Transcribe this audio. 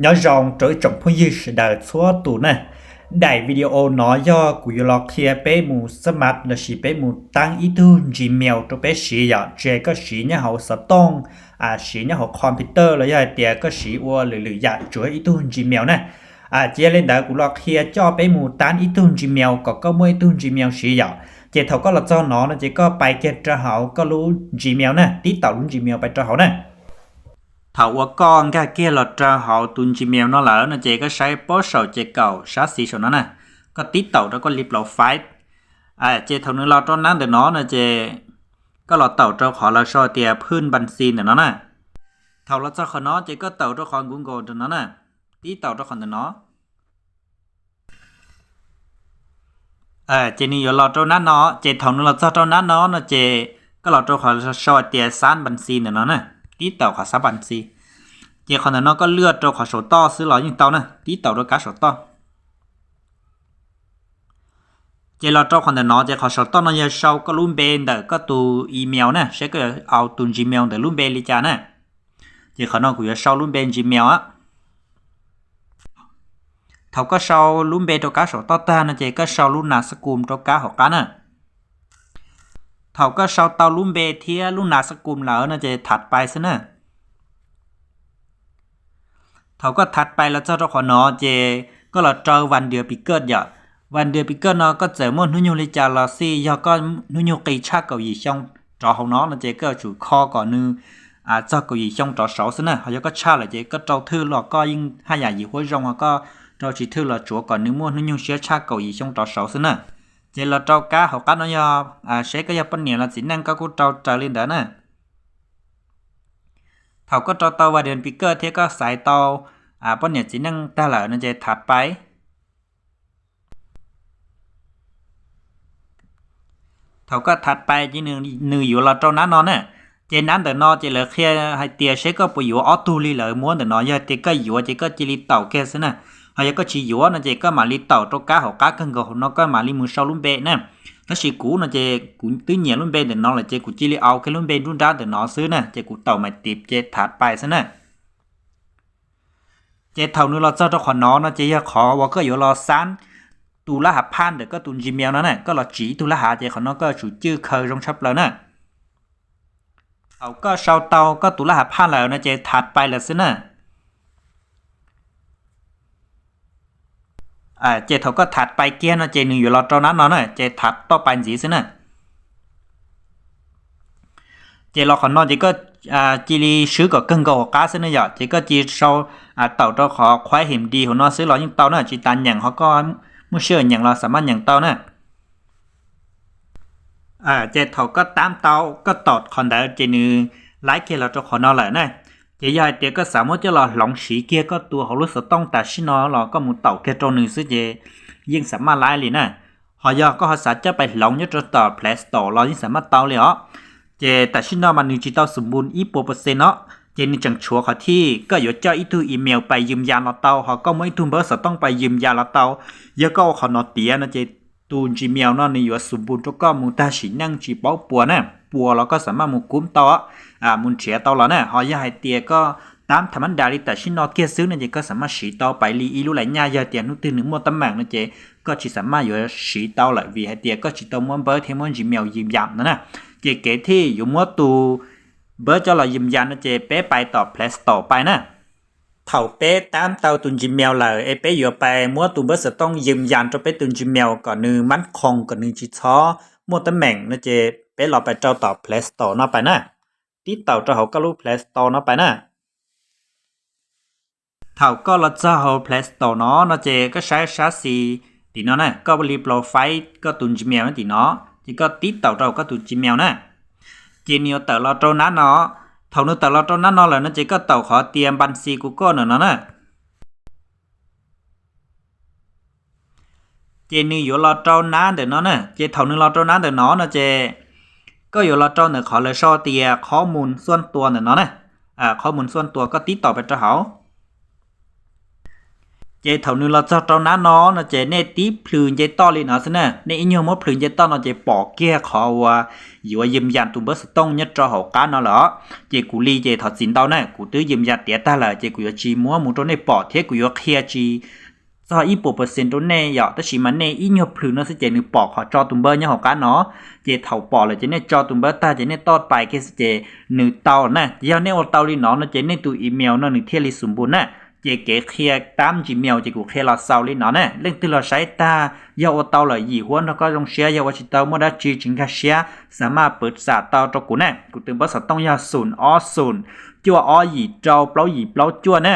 Nyob zoo rau ib tsoom phooj ywg sawv daws txhua tus na. Daim video no yog kuv yuav los qhia peb mus xab mav lossis peb mus taab ib tug Gmail rau peb siv yom, tsis hais koj siv nyob hauv xov tooj, siv nyob hauv computer los yog hais tias koj siv ua lwm lwm yam tsuav ib tug Gmail na. Ces yog li ntawd kuv los qhia coj peb mus taab ib tug Gmail kom koj muaj ib tug Gmail siv yom. Ces thaum koj los txog no no ces koj pais kiag rau hauv koj lub Gmail na, tib taum lub Gmail pais rau hauv na. Thaum uas koj nkag kiag los rau hauv tus Gmail no lawm no ces koj saib pob saum ces kaum sab xis saum no na, koj tib taum rau koj li profile. Ces thaum nws los rau nab ntawm no no ces koj los taum rau qhov lawv sau tias phwj npas xi ntawm no na. Thaum los txog qhov no ces koj taum rau qhov Google ntawm no na, tib taum rau qhov ntawm no. Ces nws yuav los rau nab no, ces thaum nws los txog rau nab no no ces koj los rau qhov sau hais tias xab npas xi ntawm no na, tib taum qhov xab npas xi. Ces qhov ntawm no koj lwaj rau qhov saum toj xwb los yeej tau na, tib taum rau kab saum toj. Ces los rau qhov ntawm no ces qhov saum toj no yog sau koj lub npe ntawm koj tus email na, saib koj yuav au tus Gmail ntawm lub npe li cas na. Ces qhov no kuv yuav sau lub npe Gmail. Thaum koj sau lub npe rau kab saum toj tag no ces koj sau lub nas xab kum rau kab hauv qab na. Thaum koj sau tau lub npe thiab lub nas xab kum lawm no ces thav pais xwb na. Thaum koj thav pais los txog rau qhov no ces koj los rau vas ntiav pis kaj yom. Vas ntiav pis kaj no koj txawm muaj hnub nyoog li cas los xij, yog koj hnub nyoog qis tshaj kaum yim xyoo rov hauv no no ces koj yuav tsum kho kom nws txog kaum yim xyoo rov saud xwb na. Ho yog koj tshaj lawm ces koj rau thwj los koj yeej haj yam yim huab zoo, ho koj rau tsis thwj los tsuav kom nws muaj hnub nyoog siab tshaj kaum yim xyoo rov saud xwb na. Ces los rau kab hauv qab no yog saib koj yog poj niam los txiv neej koj kuj rau raws li ntawd na. Thaum koj rau tau vas ntiav pis kaj thiab koj xaiv tau poj niam txiv neej tag lawm no ces thav pais. Thaum koj thav pais ces nws yuav los rau nab no na. Ces nab ntawm no ces lawv qhia hais tias seb koj puas yuav ob tug li lawv muab ntawm no, yog tias koj yuav ces koj cia li taum kiag xwb na. Ho yog koj tsis yuav no ces koj mam li taum rau kab hauv qab kawg nkaus hauv no koj mam li mus sau lub npe na. Tab sis kuv no ces kuv twb nyiam lub npe ntawm no lawm ces kuv cia li au kiag lub npe nruab nrab ntawm no xwb na, ces kuv taum mas tiv ces thav pais xwb na. Ces thaum nws los txog rau qhov no no ces yog qhov uas koj yuav los xab tus lab hav phaj ntawm koj tus Gmail no na, koj los tsim ib tug lab hav ces qhov no koj yuav tsum cwj khaws zoo tshaj plaws na. Thaum koj sau tau koj tus lab hav phaj lawm no ces thav pais lawm xwb na. Ces thaum koj thav pais kiag no ces nws yuav los rau nab no na, ces thav toj pais ntxiv xwb na. Ces los qhov no ces koj cia li swb kom kawg nkaus hauv qab xwb na yom, ces koj cia li sau taum rau qhov qhuaib him di hauv no xwb los yeej tau na, tsis tas nyeem ho koj muaj sij hawm nyeem los xam maj nyeem tau na. Ces thaum koj tab tau koj taum qhov ntawd ces nws laib kiag los rau qhov no lawm na. Ces yog hais tias koj xav muab coj los hloov siv kiag koj tus hauv lub xov tooj tam sim no los koj mus taum kiag rau nws xwb ces yeej xam maj laib li na. Ho yog koj ho xav coj pais hloov nyob rau tom Play Store los yeej xam maj tau li os. Ces tam sim no mas nws tsis tau xum npun ib puas percent no, ces nws tseem tshuav qhov thij koj yuav coj ib tug email pais yws yas los tau, ho koj muab ib tug npawb xov tooj pais yws yas los tau. Yog koj ua qhov no tiav no ces tus Gmail no nws yuav xum npun rau koj mus tag sim neej tsis paub puas na, puas los koj xam maj mus kub tau, mus nrhiav tau los na. Ho yog hais tias koj tab tham mab das li tam sim no kiag xwb no ces koj xam maj siv tau pais li ib lub lais nyaj, yog tias hnub twg nws muaj teeb meem no ces koj tsis xam maj yuav siv tau lawm vim hais tias koj tsis tau muab npawb thiab muab Gmail yws yas no na. Ces kev thij yuav muab tus npawb coj los yws yas no ces peb pais tom Play Store pais na. Thaum peb tab tau tus Gmail lawm es peb yuav pais muab tus npawb xov tooj yws yas rau peb tus Gmail kom nws mab khoom kom nws tsis txhob muaj teeb meem no ces peb los pais rau tom Play Store no pais na. Tib taum rau hauv koj lub Play Store no pais na. Thaum koj los txog hauv Play Store no no ces koj saib sab xis tim no na, koj li profile koj tus Gmail no tim no, ces koj tib taum rau hauv koj tus Gmail na. Ces nws yuav tawm los rau nab no. Thaum nws tawm los rau nab no lawm no ces koj taum qhov tias npas xis kuv koj ntawm no na. Ces nws yuav los rau nab ntawm no na, ces thaum nws los rau nab ntawm no no ces koj yuav los rau ntawm qhov lawv sau tias qhob mus xuaj tua ntawm no na. Qhob mus xuaj tua koj tib taum pais rau hauv. Ces thaum nws los txog rau nab no no ces nej tib plhws nce toj li no xwb na, nej ib nyuag muab plhws nce toj no ces pom kiag qhov uas yuav yws yas tus npawb xov tooj nyob rau hauv qab no lawm. Ces kuv li ces thov txim ntau na, kuv twb yws yas tiav tag lawm ces kuv yuav tsis muab mus rau nej pom thiab kuv yuav qhia tsis txog ib puas percent rau nej yom, tab sis mas nej ib nyuag plhws no xwb ces nws pom qhov tso tus npawb nyob hauv qab no. Ces thaum pom lawm ces nej tso tus npawb tag ces nej toj pais kiag xwb ces nws tau na. Ces yog nej ua tau li no no ces nej tus email no nws thiaj li xum npu na. Ces kev qhia tab Gmail ces kuv qhia los xaus li no na. Leej twg los saib tag yog ua tau lawm yim huab nrog koj zoo siab, yog ua tsis tau muaj dab tsi tsis nkag siab xav maj pwv xam tau rau kuv na. Kuv tus npawb xov tooj yog xoom ob xoom cuaj ob yim rau plaub yim plaub cuaj na.